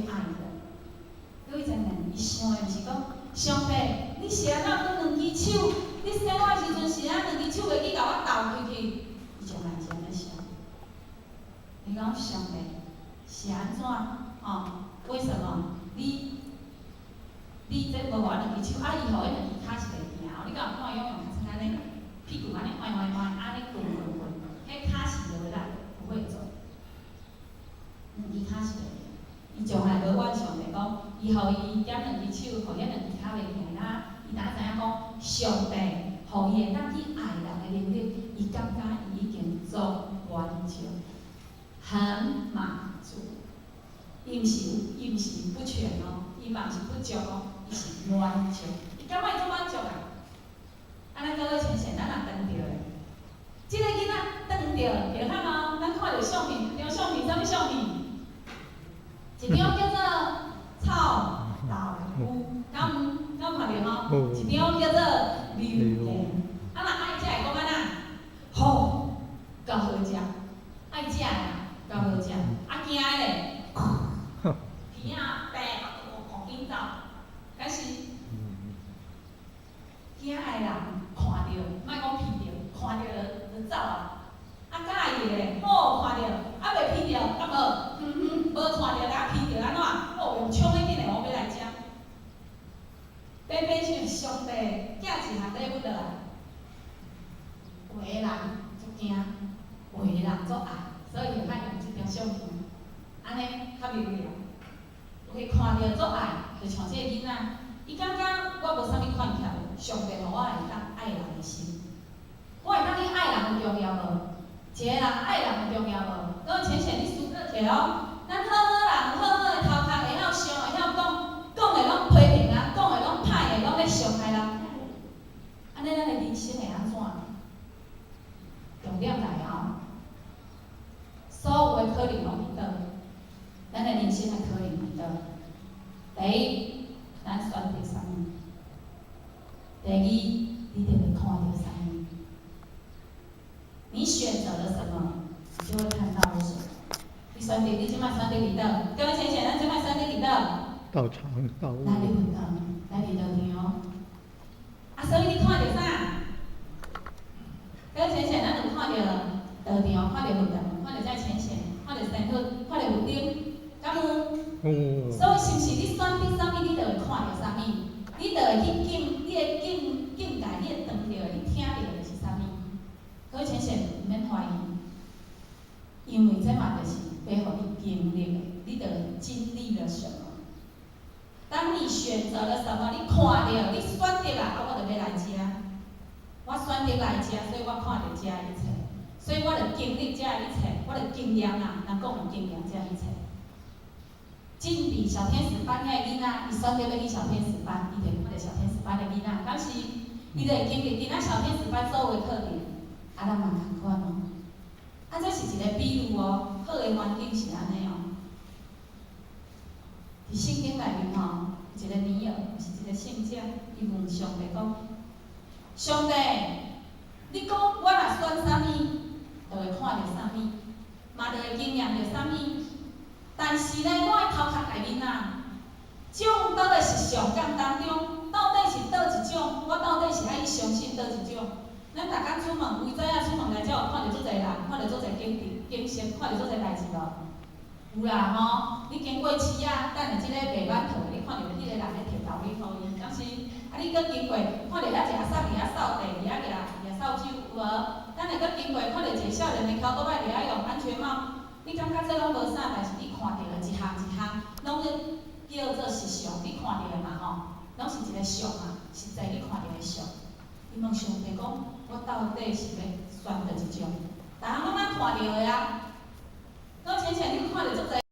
去愛人。各位知影，伊想的毋是講，上帝，你是按怎閣兩支手？你生我的時陣是按兩支手袂記共我鬥開去？伊從來毋是按呢想。伊講上帝是按怎？吼，為什麼你這無予我兩支手？啊，伊予彼兩支跤是袂行哦。你敢有看伊用較按呢，屁股按呢歪歪歪，按呢滾滾滾，彼跤是無力，不會走。兩支跤是袂行。伊從來無怨上帝講，伊予伊減兩支手，予彼兩支跤袂行啦。伊哪知影講，上帝予伊會當去愛人的能力，伊感覺伊已經足滿足，很滿足。伊毋是不全哦，伊嘛毋是不足哦，伊是滿足。伊感覺伊足滿足啊！按呢各位淺顯，咱若當著咧，這个囡仔當著就較哦，咱看著相片，一張相片，啥物相片？一張叫做臭豆腐，敢有敢有看著吼？一張叫做榴蓮。啊，若愛食會講按怎？吼，夠好食，愛食啦，夠好食。啊，驚的咧，鼻仔白，趕緊走。敢是驚的人看著，莫講鼻著，看著就走啊。啊，佮意的咧，吼，看著，啊袂鼻著，啊無，遠遠無看著，共鼻著按怎？哦，用衝的緊的，我欲來食。變變想上帝寄一項禮物落來，有的人足驚，有的人足愛，所以就愛用這張相片，按呢較明了。有的看著足愛，就像這個囡仔，伊感覺我無啥物欠缺，上帝予我會當愛人的心，我會當去愛人有重要無？一個人愛人有重要無？各位淺顯，你思考一下哦。咱好好人，好好的頭殼，會曉想，會曉講，講的攏批評人，講的攏歹的，攏咧傷害人。按呢，咱的人生會按怎？重點來哦，所有的可能攏佇佗？咱的人生的可能佇佗？第一，咱選擇啥物？第二，你就會看著啥物？你選擇了什麼，你就會看到什麼。你選擇，你這擺選擇佇佗？各位淺顯，咱這擺選擇佇佗？道場道悟。來佇佛堂，來佇道場。啊，所以你看著啥？各位淺顯，咱有看著道場，看著佛堂，看著這淺顯，看著仙佛，看著佛燈，敢有？有。所以是毋是你選擇啥物，你就會看著啥物？你就會去境，你的境境界，你會當著的，你聽著的就是啥物？各位淺顯，毋免懷疑，因為這嘛就是欲予你經歷的，你就經歷了什麼？當你選擇了什麼，你看著，你選擇啦，啊，我就欲來遮，我選擇來遮，所以我看著遮一切，所以我就經歷遮一切，我就經驗啦，人講有經驗遮一切。進佇小天使班遐個囡仔，伊選擇欲去小天使班，伊就看著小天使班的囡仔，敢是？伊就會經歷囡仔小天使班所有的課程，啊，咱嘛仝款哦。啊，這是一個比喻哦，好的環境是按呢哦。佇聖經內面吼，一個尼爾，是一個聖者，伊問上帝講：上帝，你講我若選啥物，就會看著啥物，嘛就會經驗著啥物。但是呢，我的頭殼內面啊，眾多的實相感當中，到底是佗一種？我到底是愛去相信佗一種？咱逐工出門，規早仔出門來遮有看著足濟人，看著足濟景致景色，看著足濟代誌無？有啦吼！你經過市仔，等下這個賣饅頭的，你看著彼個人咧提豆米予伊，敢是？啊，你閣經過，看著遐一個阿嬸佇遐掃地，佇遐舉舉掃帚，有無？等下閣經過，看著一個少年的蹺倒擺佇遐用安全帽，你感覺這攏無啥，但是你看著的一項一項，攏咧叫做實相，你看著的嘛吼，攏是一個相啊，實際你看著的相。伊問上帝講：我到底是欲選佗一種？逐項攏咱看著的啊。我淺淺你看著足濟。